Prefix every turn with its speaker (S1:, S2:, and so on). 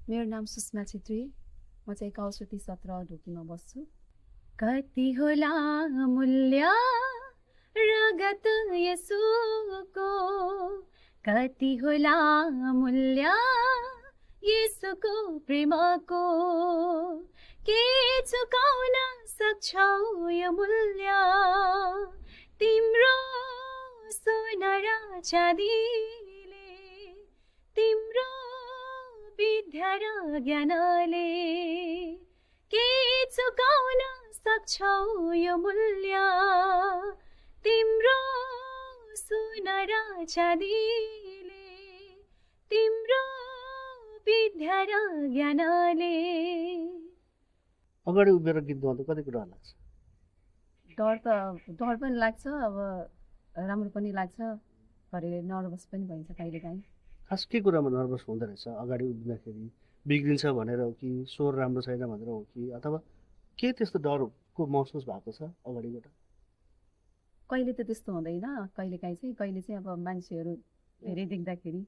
S1: मेरो नाम सुषमा छेत्री। म चाहिँ कौसुती 17 ढोकीमा बस्छु। कति होला मूल्य रगत येशूको, कति होला मूल्य येशूको प्रेमको, के चुकाउन सक्छौ यो मूल्य तिम्रो सोना र चाँदीले, तिम्रो विद्या र ज्ञानले, के चुकाउन सक्छौ यो मूल्य तिम्रो सोना र चाँदीले, तिम्रो विद्या र ज्ञानले।
S2: अगाडि उभिएर गीत गाउँदा कतिको डर लाग्छ?
S1: डर पनि लाग्छ, अब राम्रो पनि लाग्छ, घरि नर्भस पनि भइन्छ कहिलेकाहीँ।
S2: खास के कुरामा नर्भस हुँदो रहेछ अगाडि उभिँदाखेरि? बिग्रिन्छ भनेर हो कि स्वर राम्रो छैन भनेर हो कि, अथवा के त्यस्तो डरको महसुस भएको छ अगाडिबाट?
S1: कहिले त त्यस्तो हुँदैन, कहिलेकाहीँ चाहिँ अब मान्छेहरू धेरै देख्दाखेरि